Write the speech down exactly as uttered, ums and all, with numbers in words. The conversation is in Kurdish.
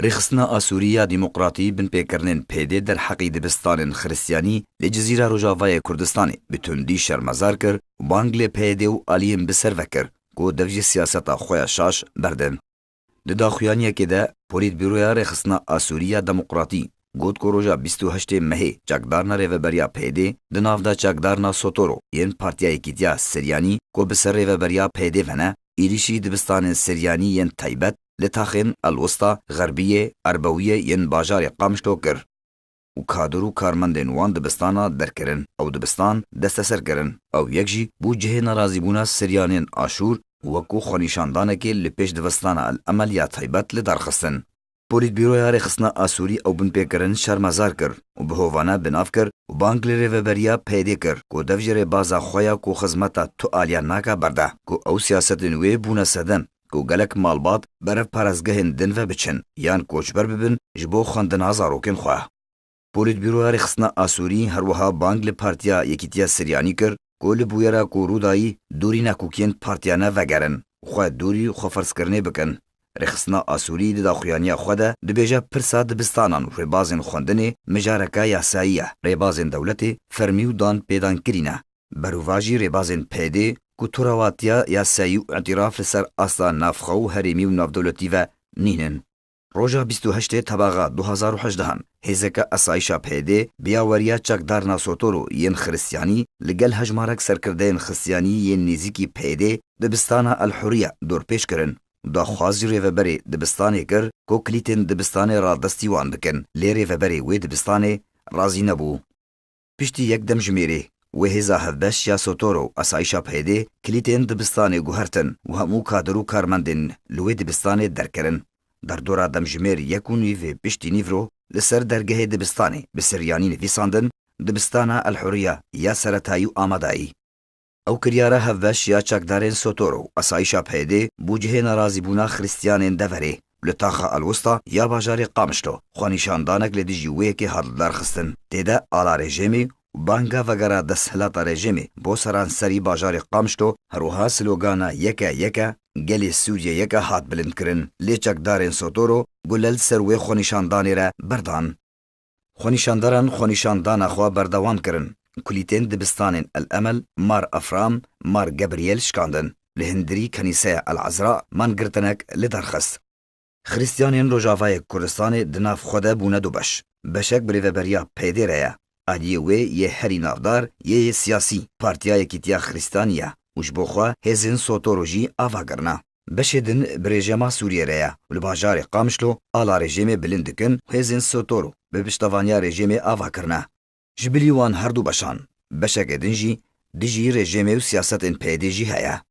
Rêxistina Asûrî ya Demokratî binpêkirinên P Y D derheqî dibistanên Xiristiyanî li Cizîra Rojavayê Kurdistanê bi tundî şermezar kir û bang li P Y D û aliyên bi ser ve kir ku dev ji siyaseta xwe ya şaş berdin. Di daxuyaniyekê de, Polîtbîroya Rêxistina Asûrî ya Demokratî got ku roja bîst û heştê mehê çekdarna rêveberiya P Y D di nav de çekdarna Sotoro yên Partiya Yekîtiya Siryanî ku bi ser rêveberiya P Y D ve ne, êrîşî dibistanên Siryanî yên taybet li taxên El-Wista, Xerbiyê, Erbewiyê yên bajarê Qamişlo kir û kadir û karmendên wan dibistana derkirin. Ew dibistan desteser kirin. Ew yek jî bû cihê nerazîbûna Siryanên Aşûr û wekû xwenîşandanekê li pêş dibistana El Emel ya taybet li dar xistin. Polîtbîroya Rêxistina Asûrî ew binpêkirin şermezar kir û bi hovane bi nav kir û bang li rêveberiya P Y D kir ku dev ji rêbaza xwe ya ku xizmeta tu aliyan nake berde, ku ew siyasetên wê bûne sedem ku gelek malbat berev parezgehên din ve biçin yan koçber bibin ji bo xwendina zarokên xwe. Polîtbîroya Rêxistina Asûrî her wiha bang li Partiya Yekîtiya Siryanî kir ku li bûyera ku rûdayî dûrî nekokiyên partiya ne vegerin û xwe dûrî xweferzkirinê bikin. Rêxistina Asûrî di daxuyaniya xwe de dibêje pirsa dibistanan û rêbazên xwendinê mijareke yasayî ye. Rêbazên dewletê fermî û dan pêdankirî ne. Berovajî rêbazên P Y D ku turawatiya yasayî û îtiraf li ser asta navxwe û herêmî û navdewletî ve nînin. Roja bîst û heştê Tebaxa du hazar û hejdehan, hêzeke esayîşa P Y D bi yaweriya çekdarna Sotoro yên Xiristiyanî li gel hejmarek serkirdeyên Xiristiyanî yên nêzîkî P Y D dibistana El Huriye dorpêç kirin û daxwaz ji rêveberê dibistanê kir ku kilîtên dibistanê radestî wan bikin, lê rêveberê wê dibistanê razî nebû. Piştî yek demjimêrê, wê hêza hevbeş ya Sotoro û esayîşa P Y D kilîtên dibistanê guhertin û hemû kadir û karmendên li wê dibistanê derkirin. Derdora demjimêr yek û nîvê piştî nîvro li ser dergehê dibistanê bi siryanî nivîsandin, Dibistana El Huriye ya seretayî û amadayî. Ew kiryara hevbeş ya çekdarên Sotoro û esayîşa P Y D bû cihê nerazîbûna Xiristiyanên deverê. Li taxa Elwista ya bajarê Qamişlo xwenîşandanek li dijî wê yekê hat lidarxistin. Tê de ala rejêmê û banga vegera desthilata rejêmê bo seranserî bajarê Qamişlo, her wiha slogana Yeke yeke, gelê Sûriye yeke hat bilindkirin. Lê çekdarên Sotoro gule li ser wê xwenîşandanê re berdan. Xwenîşandaran xwenîşandana xwe berdewam kirin. Kulîtên dibistanên El Emel, Mar Efram, Mar Gebriyel şikandin. Li hundirî Kenîseya El Ezra mangirtinek li dar xist. Xiristiyanên Rojavayê Kurdistanê di nav xwe de bûne du beş. Beşek bi rêveberiya P Y D re ye. Aliyê wê yê herî navdar yê yê siyasî Partiya Yekîtiya Xiristiyanî ye û ji bo xwe hêzên Sotoro jî ava kirine. Beşê din bi rejêma Sûriyê re ye û li bajarê Qamişlo ala rejêmê bilind dikin û hêzên Sotoro bi piştevaniya rejêmê ava kirine. Ji bilî wan her du beşan, beşeke din jî dijî rejêmê û siyasetên P Y D jî heye.